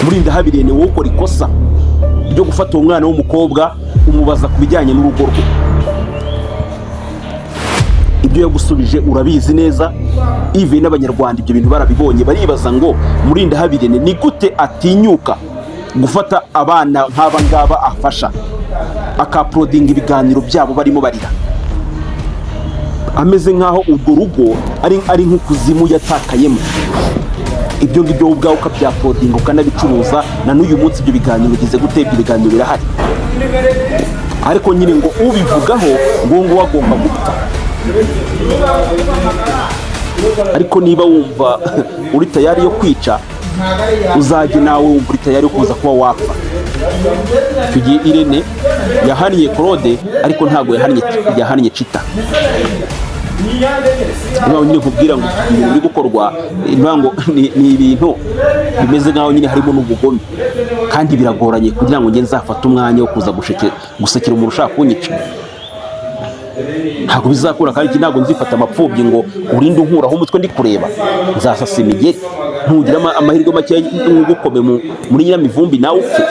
Murindahabi Irene, wowe ukora ikosa ryo gufata uwo mwana w'umukobwa, umubaza ku bijyanye n'urugo rwe. Ibyo yagusubije urabizi neza. Ive n'Abanyarwanda ibyo bintu barabibonye, baribaza ngo Murindahabi Irene ni gute atinyuka gufata abana nk'aba ngaba afasha, akauploadinga ibiganiro byabo barimo barira, ameze nk'aho urwo rugo ari nk'ukuzimu yatakayemo. Ibyo ngibyo wowe ubwawe ukabyuploadinga, ukanabicuruza. Na n'uyu munsi ibyo biganiro bigize gute? Ibyo biganiro birahari, ariko nyine ngo ubivugaho ngo agomba gupfa. Ariko niba wumva uri tayari yo kwica, uzajye nawe wumva uri tayari yo kuza kuba wapfa. Icyo gihe Irene yahannye Claude, ariko ntabwo yahannye Chita. Niba nyine nkubwira ngo ibintu biri gukorwa, niba ngo ni ibintu bimeze nk'aho nyine harimo n'ubugome, kandi biragoranye kugira ngo njye nzafate umwanya wo kuza gusekera umuntu ushaka kunyica. Ntabwo bizakura, kandi iki ntabwo nzifata amapfubyi ngo urinde unkuraho umutwe ndi kureba. Nzasasa imigeri, ntugira amahirwe make, ngukome muri nyiramivumbi nawe upfe.